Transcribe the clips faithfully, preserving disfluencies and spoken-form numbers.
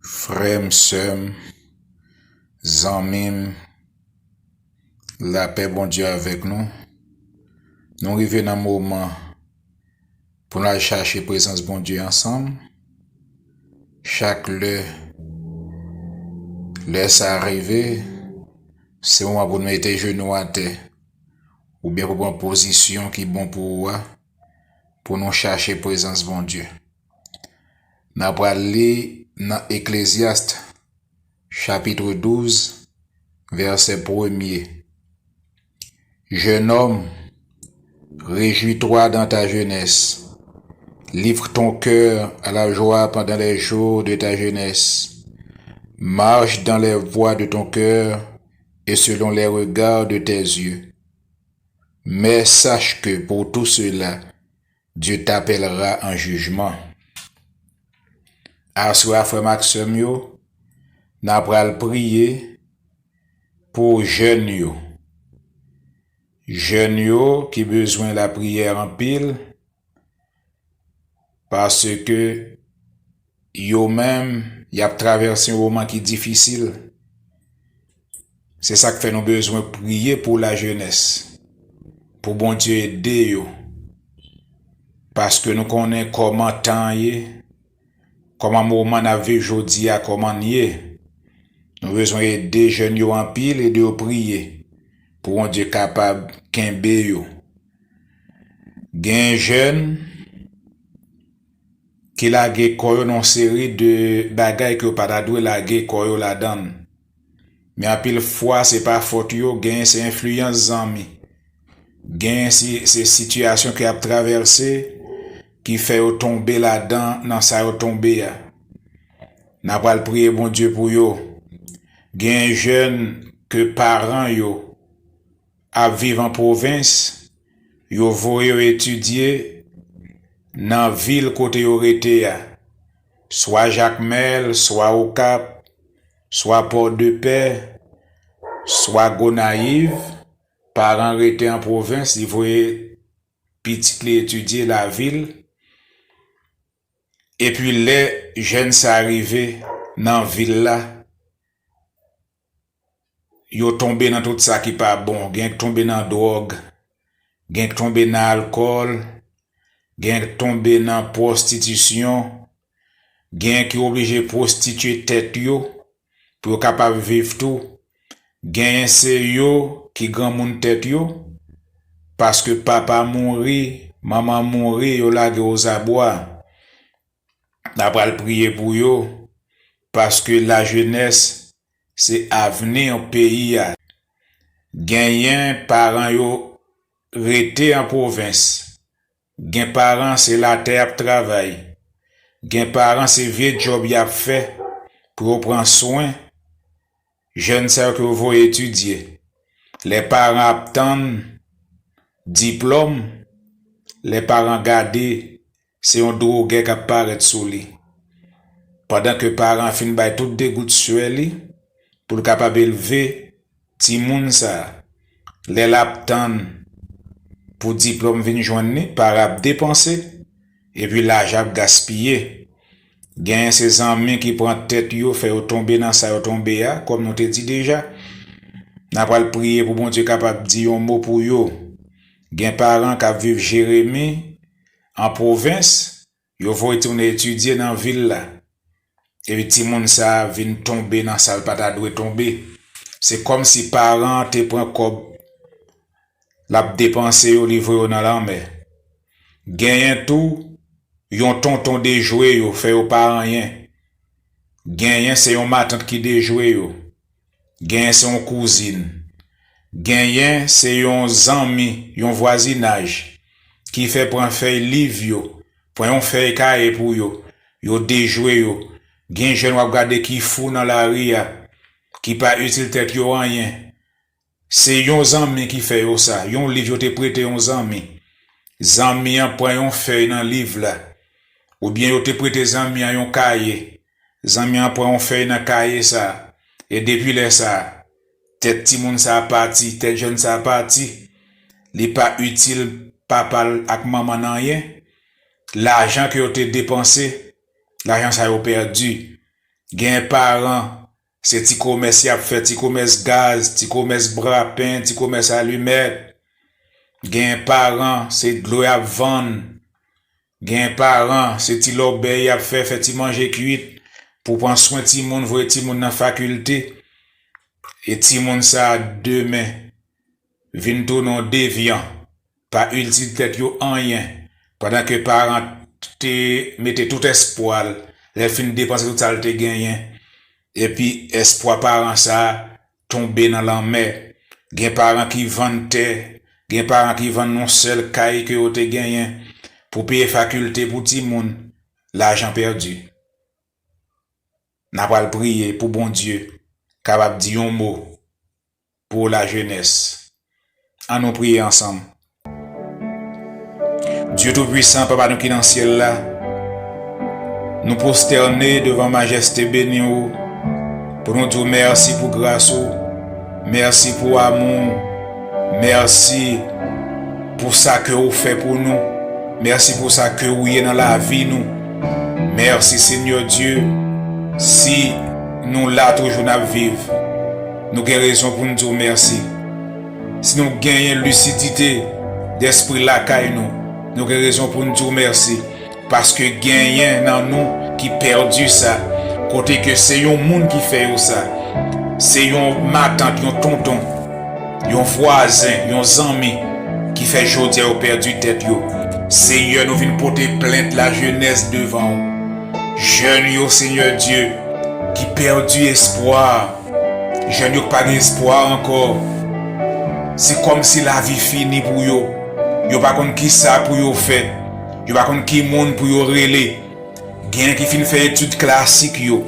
Frè m, sè m, zanmi m, lapè Bondye avèk nou. Nou rive nan moman pou n al chache prezans Bondye ansanm. Chak lè, lè sa a rive, se moman pou n mete jenou atè, oubyen pou pran pozisyon ki bon pou ou a, pou nou chache prezans Bondye. N a pral li nan Eklezyaste, chapit douz, vèsè premye. Jeune homme, réjouis-toi dans ta jeunesse. Livre ton cœur à la joie pendant les jours de ta jeunesse. Marche dans les voies de ton cœur et selon les regards de tes yeux. Mais sache que pour tout cela, Dieu t'appellera en jugement. Aswè a, frè m ak sè m yo, n a pral priye pou jèn yo. Jèn yo ki bezwen lapriyè anpil, paske yo menm, y ap travèse yon moman ki difisil. Se sa k fè nou bezwen priye pou lajenès, pou Bondye ede yo. Paske nou konnen kòman tan an ye, kòman moman n ap viv jodi a, kòman l ye. Nou bezwen ede jèn yo anpil, ede yo priye, pou Bondye kapab kenbe yo. Gen jèn ki lage kò yo nan yon seri de bagay ke yo pa ta dwe lage kò yo ladan l. Men anpil fwa, se pa fòt yo, genyen se enfliyans zanmi. Genyen si, se sitiyasyon ke y ap travèse ki fè yo tonbe ladan, nan sa yo tonbe a. N a pral priye Bondye pou yo. Genyen jèn ke paran yo ap viv an pwovens, yo voye yo etidye nan vil kote yo rete a, swa Jakmèl, swa Okap, swa Pòdepè, swa Gonayiv, paran rete an pwovens, li voye pitit li etidye lavil. Epi lè jèn sa a rive nan vil la, yo tonbe nan tout sa ki pa bon. Gen k tonbe nan dwòg, gen k tonbe nan alkòl, gen k tonbe nan pwostitisyon, gen ki oblije pwostitye tèt yo pou yo kapab viv tou. Genyen se yo ki granmoun tèt yo, paske papa mouri, manman mouri, yo lage yo ozabwa. N a pral priye pou yo, paske lajenès se avni peyi a. Genyen paran yo rete an pwovens. Gen paran se latè y ap travay. Gen paran se vye djòb y ap fè pou yo pran swen jèn sa yo ke yo voye etidye. Lè paran ap tann diplòm, lè paran gade, se yon dwogè k ap parèt sou li. Pandan ke paran an fin bay tout degout swè li pou l kapab elve timoun sa a. Lè l ap tann pou diplòm vin jwenn li, paran ap depanse, epi lajan ap gaspiye. Genyen se zanmi ki pran tèt yo, fè yo tonbe nan sa yo tonbe a, kòm nou te di deja. N a pral priye pou Bondye kapab di yon mo pou yo. Gen paran k ap viv Jeremi, an pwovens, yo voye timoun yo etidye nan vil la. Epi timoun sa a vin tonbe nan sa l pa ta dwe tonbe. Se kòmsi paran an te pran kòb l ap depanse yo, li voye yo nan lanmè. Genyen tou, yon tonton dejwe yo, fè yo pa anyen. Genyen se yon matant ki dejwe yo. Genyen se yon kouzin. Genyen se yon zanmi, yon vwazinaj, ki fè pran fèy liv yo, pran yon fèy kaye pou yo, yo dejwe yo. Gen jèn w ap gade ki fou nan lari a, ki pa itil tèt yo anyen. Se yon zanmi ki fè yo sa, yon liv yo te prete yon zanmi. Zanmi an pran yon fèy nan liv la, oubyen yo te prete zanmi an yon kaye. Zanmi an pran yon fèy nan kaye sa a, e depi lè sa a, tèt timoun sa a pati, tèt jèn sa a pati. Li pa itil papa l ak manman l anyen. Lajan ke yo te depanse, lajan sa yo pèdi. Gen paran, se ti komès y ap fè, ti komès gaz, ti komès brapen, ti komès alimèt. Gen paran, se dlo y ap vann. Gen paran, se ti lòbèy y ap fè, fè ti manje kwit pou pran swen timoun, voye timoun nan fakilte. E timoun sa a, demen, vin tounen yon devyan, pa itil tèt yo anyen, pandan ke paran te mete tout espwa l, lè l fin depanse tout sa l te genyen, epi espwa paran sa a tonbe nan lanmè. Gen paran ki vann tè, gen paran ki vann yon sèl kay ke yo te genyen pou peye fakilte pou timoun, lajan pèdi. N a pral priye pou Bondye kapab di yon mo pou lajenès. Ann nou priye ansanm. Dye Toupisan, Papa nou ki nan syèl la, nou pwostène devan majeste beni w pou nou di w mèsi pou gras ou, mèsi pou amou w, mèsi pou sa ke ou fè pou nou, mèsi pou sa ke ou ye nan lavi nou. Mèsi, Senyè Dye, si nou la toujou n ap viv, nou gen rezon pou n di w mèsi. Si nou genyen lisidite dèspri lakay nou, nou gen rezon pou n di w mèsi. Paske genyen nan nou ki pèdi sa, kote ke se yon moun ki fè yo sa. Se yon matant, yon tonton, yon vwazen, yon zanmi ki fè jodi a yo pèdi tèt yo. Senyè, nou vin pote plent lajenès devan w. Jèn yo, Senyè Dye, ki pèdi espwa. Jèn yo k pa gen espwa ankò. Se kòmsi lavi fini pou yo. Yo pa konn kisa pou yo fè. Yo pa konn ki moun pou yo rele. Gen ki fin fè etid klasik yo,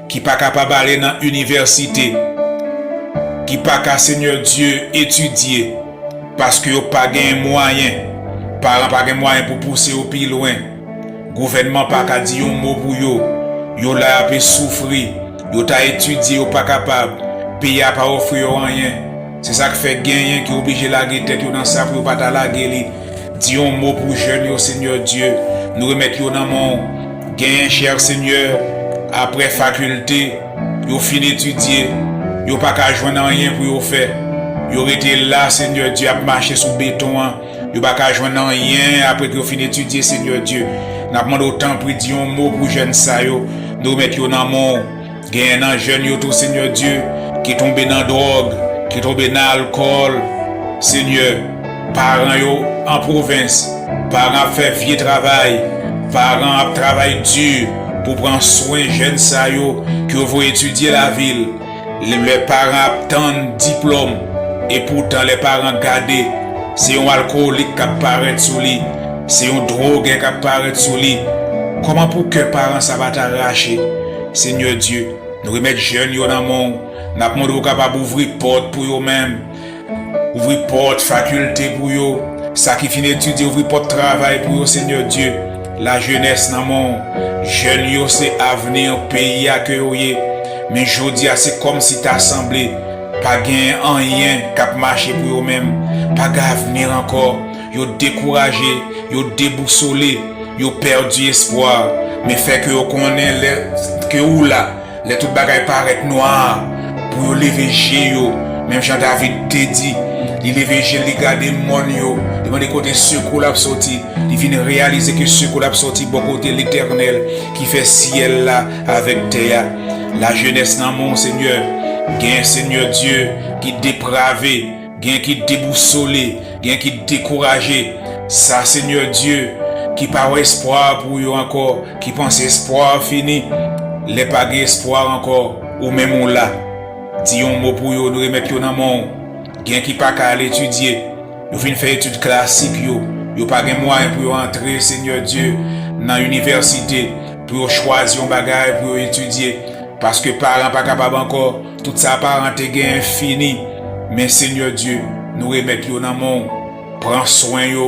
ki pa kapab ale nan inivèsite, ki pa ka, Senyè Dye, etidye, paske yo pa gen mwayen. Paran pa gen mwayen pou pouse yo pi lwen. Gouvènman pa ka di yon mo pou yo. Yo la y ap soufri. Yo ta etidye, yo pa kapab. Peyi a pa ofri yo anyen. Se sa k fè genyen ki oblije lage tèt yo nan sa pou yo pa ta lage li. Di yon mo pou jèn yo, Senyè Dye. Nou remèt yo nan men w. Genyen, chè Senyè, apre fakilte, yo fin etidye, yo pa ka jwenn anyen pou yo fè. Yo rete la, Senyè Dye, ap mache sou beton an. Yo pa ka jwenn anyen apre ke yo fin etidye, Senyè Dye. N ap mande w, tanpri, di yon mo pou jèn sa yo. Nou remèt yo nan men w. Genyen nan jèn yo tou, Senyè Dye, ki tonbe nan dwòg, ki tonbe nan alkòl. Senyè, paran yo an pwovens, paran ap fè vye travay, paran ap travay di pou pran swen jèn sa yo ke yo voye etidye lavil. Lè, lè paran ap tann diplòm, epoutan lè paran gade, se yon alkolik k ap parèt sou li, se yon dwogè k ap parèt sou li. Kòman pou kè paran sa pa ta rache? Senyè Dye, nou remèt jèn yo nan men w. N ap mande w kapab ouvri pòt pou yo menm. Ouvri pòt fakilte pou yo. Sa ki fin etidye, ouvri pòt travay pou yo, Senyè Dye. Lajenès nan men w. Jèn yo se avni peyi a ke yo ye. Men jodi a, se kòmsi ta sanble pa gen anyen k ap mache pou yo menm. Pa gen avni ankò. Yo dekouraje, yo debousole, yo pèdi espwa. Men fè ke yo konnen lè ke ou la, lè tout bagay parèt nwa, pou yo leve je yo, menm jan David te di, li leve je l, li gade mòn yo, li mande kote sekou l ap soti. Li vin reyalize ke sekou l ap soti bò kote Letènèl ki fè syèl la avèk tè a. Lajenès nan men w, Senyè. Gen, Senyè Dye, ki deprave, gen ki debousole, gen ki dekouraje. Sa, Senyè Dye, ki pa wè espwa pou yo ankò, ki panse espwa fini. Lè pa gen espwa ankò, ou menm ou la. Di yon mo pou yo, nou remèt yo nan men w. Gen ki pa ka al etidye. Yo fin fè etid klasik yo. Yo pa gen mwayen pou yo antre, Senyè Dye, nan inivèsite, pou yo chwazi yon bagay pou yo etidye. Paske paran pa kapab ankò. Tout sa paran te genyen fini. Men, Senyè Dye, nou remèt yo nan men w. Pran swen yo.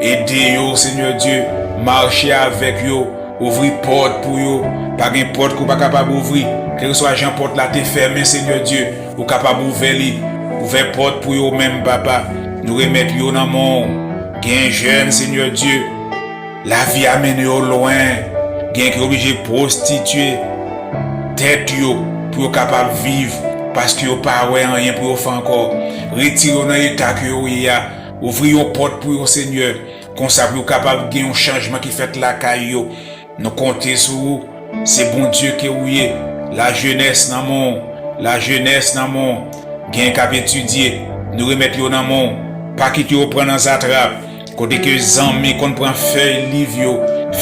Ede yo, Senyè Dye. Mache avèk yo. Ouvri pòt pou yo. Pa gen pòt ke w pa kapab ouvri. Kèlkeswa jan pòt la te fèmen, Senyè Dye, ou kapab ouvè li. Ouvè pòt pou yo menm, Papa. Nou remèt yo nan men w. Gen jèn, Senyè Dye, lavi a mennen yo lwen. Gen ki oblije pwostitye. tèt yo, pou yo kapab viv, paske yo pa wè anyen pou yo fè ankò. Retire yo nan eta ke yo ye a. Ouvri yon pòt pou yo, Senyè, konsa pou yo kapab gen yon chanjman ki fèt lakay yo. Nou konte sou ou. Se Bondye ke ou ye. Lajenès nan men w. Lajenès nan men w. Gen k ap etidye. Nou remèt yo nan men w. Pa kite yo pran nan zatrap. Kote ke zanmi konn pran fèy liv yo,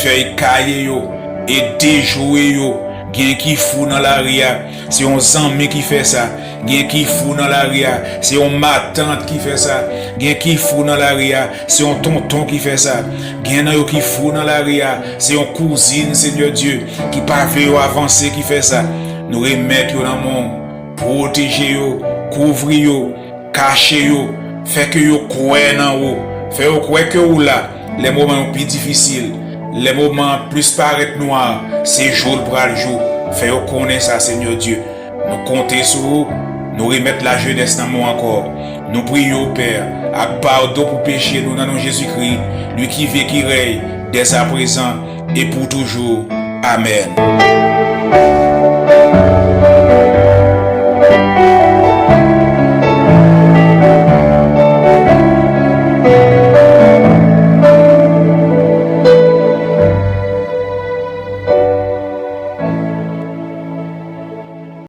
fèy kaye yo, e dejwe yo. Gen ki fou nan lari a, se yon zanmi ki fè sa. Gen ki fou nan lari a, se yon matant ki fè sa. Gen ki fou nan lari a, se yon tonton ki fè sa. Gen nan yo ki fou nan lari a, se yon kouzin, Senyè Dye, ki pa vle yo avanse ki fè sa. Nou remèt yo nan men w. Pwoteje yo, kouvri yo, kache yo, fè ke yo kwè nan ou, fè yo kwè ke ou la. Lè moman yo pi difisil, lè moman an plis parèt nwa, se jou l pral jou. Fè yo konnen sa, Senyè Dye. Nou konte sou ou, nou remèt lajenès nan men w ankò. Nou priye w, Pè, ak padon pou peche nou nan non Jezikri, li ki viv, ki rèy, dèzaprézan e pou toujou. Amèn.